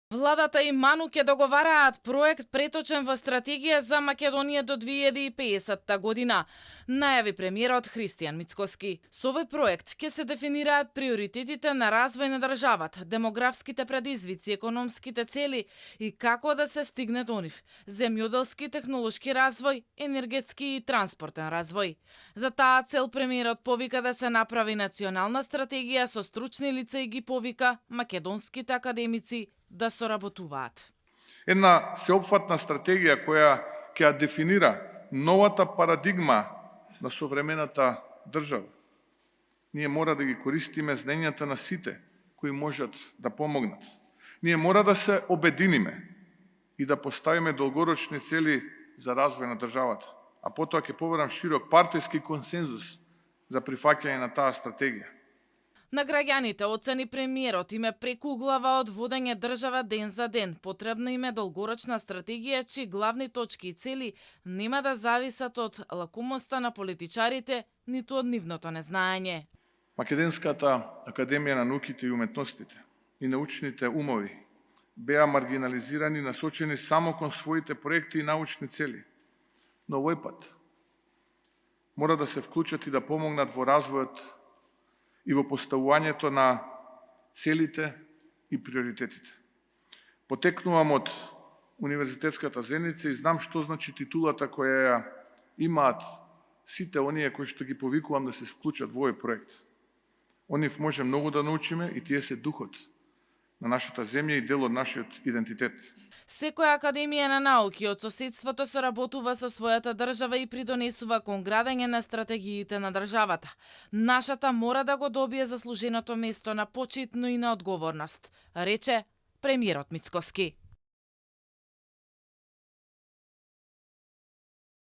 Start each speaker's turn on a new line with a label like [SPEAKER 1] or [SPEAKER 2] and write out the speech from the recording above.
[SPEAKER 1] Владата и Ману ќе договараат проект преточен во стратегија за Македонија до 2050 година, најави премиерот Христијан Мицкоски. Со овој проект ќе се дефинираат приоритетите на развој на државата, демографските предизвици, економските цели и како да се стигне до нив, земјоделски, технолошки развој, енергетски и транспортен развој. За таа цел премиерот повика да се направи национална стратегија со стручни лица и ги повика македонските академици да соработуваат.
[SPEAKER 2] Една сеопфатна стратегија која ќе ја дефинира новата парадигма на современата држава. Ние мора да ги користиме знаењата на сите кои можат да помогнат. Ние мора да се обединиме и да поставиме долгорочни цели за развој на државата, а потоа ќе поверам широк партиски консензус за прифаќање на таа стратегија.
[SPEAKER 1] На граѓаните оцени премиерот им е преку глава од водење држава ден за ден. Потребна им е долгорочна стратегија чии главни точки и цели нема да зависат од лакумоста на политичарите, ниту од нивното незнаење.
[SPEAKER 2] Македонската академија на науките и уметностите и научните умови беа маргинализирани, насочени само кон своите проекти и научни цели. Но овој пат мора да се вклучат и да помогнат во развојот и во поставувањето на целите и приоритетите. Потекнувам од Универзитетската Зеница и знам што значи титулата која ја имаат сите оние кои што ги повикувам да се вклучат во овој проект. Од нив може многу да научиме и тие се духот на нашата земја и дел од нашиот идентитет.
[SPEAKER 1] Секоја академија на науки од соседството соработува со својата држава и придонесува кон градење на стратегиите на државата. Нашата мора да го добие заслуженото место на почит, но и на одговорност, рече премиерот Мицкоски.